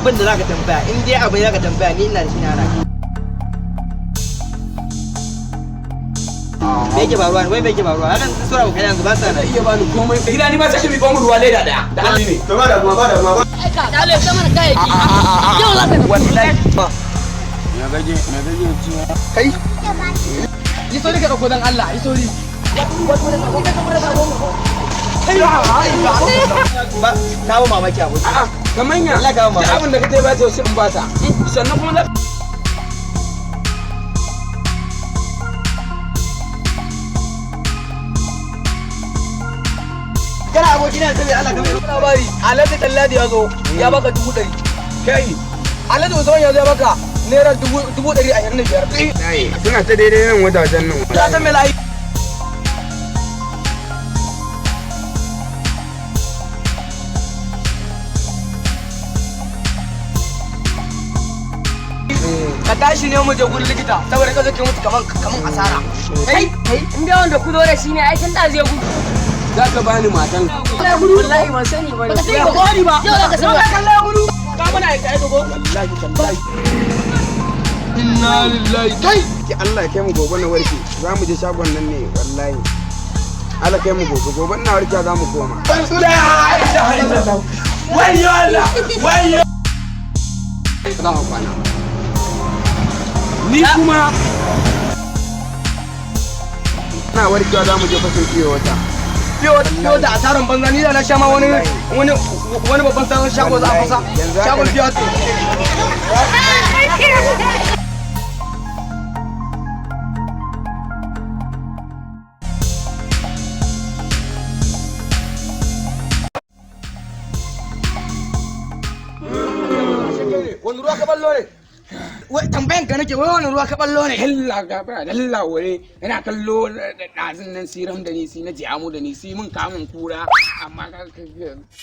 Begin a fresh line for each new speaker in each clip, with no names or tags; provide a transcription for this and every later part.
Abin da zaka tambaya, in dai abin zaka tambaya, ni ina da shi na hana ka. Me yake faruwa ne? Wai me yake faruwa? Hakan sura abokan yanzu ba sa nan.
Iya bani komai. Gida ni ma sai mi mu ruwa leda daya. Da Allah ne.
To ba da ba da ba.
Aika, dale ta mana kayayyaki. Yau za ka
Wallahi.
Me gaje me gaje ciya.
Kai. Yi sauri ka dauko dan Allah, yi sauri.
Ba ka ba mamaki aboki.
A'a, kamanya.
Allah ka ba mamaki.
Abin da ka tai ba ta sai in ba ta. Sannan kuma za
Kana aboki na saboda Allah ka mai.
Labari Alhaji Ɗanladi ya zo ya baka 100,000. Kai, Alhaji Usman ya zo ya baka naira 125,000.
Suna ta daidai nan wajajen nan.
Ta san me layi. Ka tashi ne mu je gurin likita saboda ka zake mutu kaman kaman asara.
Kai, in dai wanda ku zo da shi ne, ai tun da zai gudu.
Za ka bani matan.
Wallahi ban sani ba ne. Ba. Yau za ka sani.
Ka kalla gudu. Ka mana aika aika ko? Wallahi tallahi. Inna lillahi kai.
Ki Allah ya kai mu gobe na warke. Za mu je shagon nan ne wallahi. Allah kai mu gobe, gobe ina warke za mu koma.
La ilaha illallah. Wayyo Allah. Wayyo. Za ka kwana. Ni kuma
Ina warkewa za mu je fashin fiye wata.
fiyo da asaran banza ni da na sha ma wani wani wani babban sabon shago za a fasa.
Yanzu haka
Shagon
ne.
fiyo. Wani ruwa ka ballo ne? Wai tambayan ka nake, wai wani ruwa ka ballo ne?
Dalla gafara dalla wure ina kallo ɗazun nan siram da ni si na jiamu da ni si mun kamun kura amma ka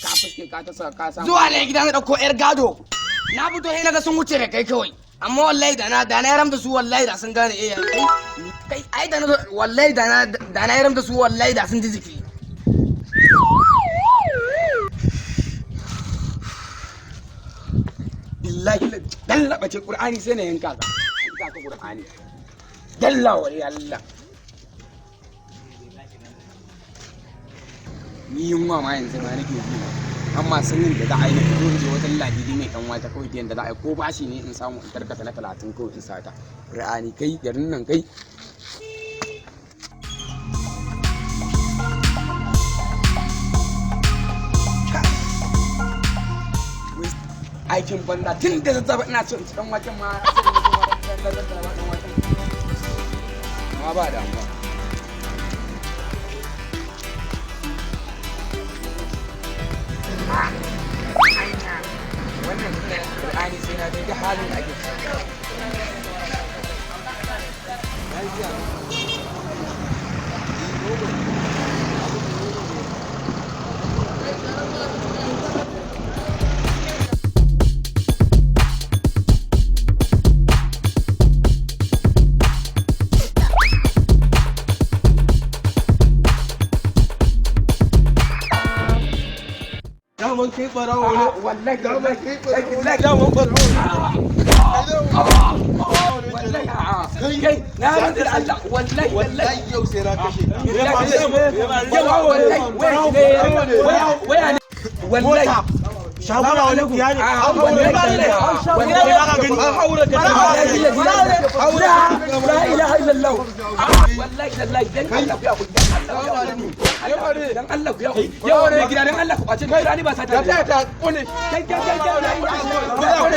ka fuske ka ta sa ka samu
Zuwa ne gida na ɗauko yar gado. Na fito sai naga sun wuce da kai kawai. Amma wallahi da na yaram da su, wallahi da sun gane, eh kai kai ai da na wallahi da na yaram da su, wallahi da sun ji jiki.
Billahi dalla bace qur'ani sai na yanka ka yanka ka qur'ani dalla wure Allah ni yunwa ma yanzu ma nake ji ma amma sanin da za a yi na fito in je wata ladidi mai dan wata kawai da za a yi ko bashi ne in samu in tarkata na 30 kawai in sata qur'ani kai garin nan kai. Aikin banza tun da zazzaɓa ina so in ci dan waken ma sai da na zo ma dan zazzaɓa dan waken amma ba damuwa. Wannan Qur'ani sai na ga halin da ake ciki.
Daman kai barawo ne.
Wallahi
Daman kai barawo ne.
wallahi
Daman barawo ne.
Wallahi a'a. Kai na rantsa da Allah wallahi wallahi.
Wallahi yau sai na kashe.
Waya ne wallahi.
Shaguna wani kuya ne.
A'a, wallahi wallahi.
Haura ka
La ilaha illallah. Wallahi wallahi dan Allah ku ya ku dan Allah ku ya ku yawa ne gida dan Allah ku kwace ni gida ni ba sata
Ta ta kone.
Kai kai kai kai.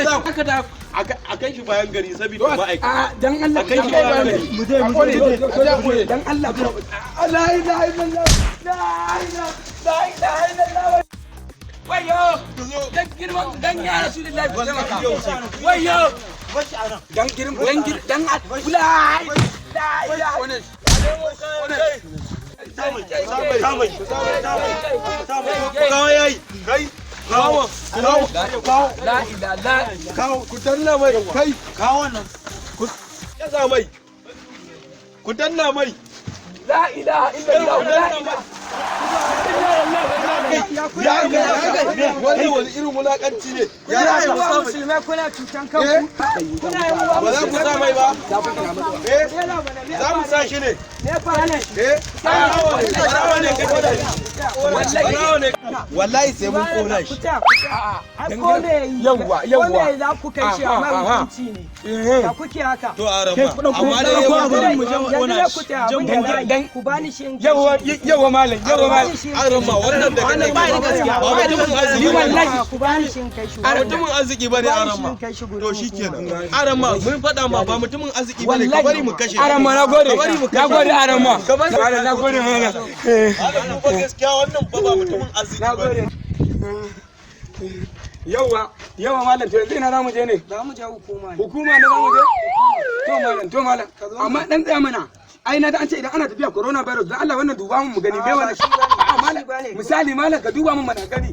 Haka da a kai shi bayan gari saboda ma'aikata.
A dan Allah
kai shi bayan gari.
Mu je mu je dan Allah ku la ilaha illallah la ilaha la ilaha illallah. Wayo dan girman dan ya rasulullahi ku taimaka. Wayo dan girman dan girman dan la ilaha.
Kawo yayi. Kai. Kawo. Kawo.
La ilaha la
Kawo ku danna mai. Kai. Kawo nan. Ku yaza mai. Ku danna mai.
La ilaha illallah la ilaha illallah.
Ya kai. Wannan wani irin wulakanci ne? Ya
Kuna yi wa musulmai, kuna cutan kanku. Kuna yi wa
Ba za ku sa mai ba? Eh? Za mu sa shi ne.
Me fa?
Eh? Barawa ne kai. Barawa ne. Wallahi sai mun kona shi.
Ku tsaya, ku tsaya. Ai, ko me yi?
Yawwa, yawwa.
Ko me za ku kai shi, amma hukunci ne. Ya kuke haka?
To arama. Amma dai ya
Yanzu mu je mu kona shi. Yanzu dai ku tsaya, abin da za a yi, ku bani shi in kai
Yawa,
shi.
yawa malam, yawa malam.
Arama, wannan da kake ba mutumin arziki bane.
Ku bani shi in kai shi.
Ba mutumin arziki bane,
Ku bani shi
arama.
in kai shi gurin
To
hukuma.
shikenan. Arama, mun faɗa ma ba mutumin arziki bane, ka bari mu kashe.
Arama, na gode.
Ka bari mu
Na
kashe.
gode, arama.
Ka bari.
Malam, na gode malam.
Malam, mu fa gaskiya wannan fa ba mutumin arziki bane.
Yawa, yawa malam, to yanzu ina za mu je ne?
Za mu je hukuma ne.
Hukuma ne za mu je? To malam, to malam. Amma dan tsaya mana. Ai na da an ce idan ana tafiya coronavirus, dan Allah wannan duba mu mu gani.
A'a,
Me wannan?
ba shi bane,
A'a,
ba
malam,
shi bane.
misali malam, ka duba mu mana gani.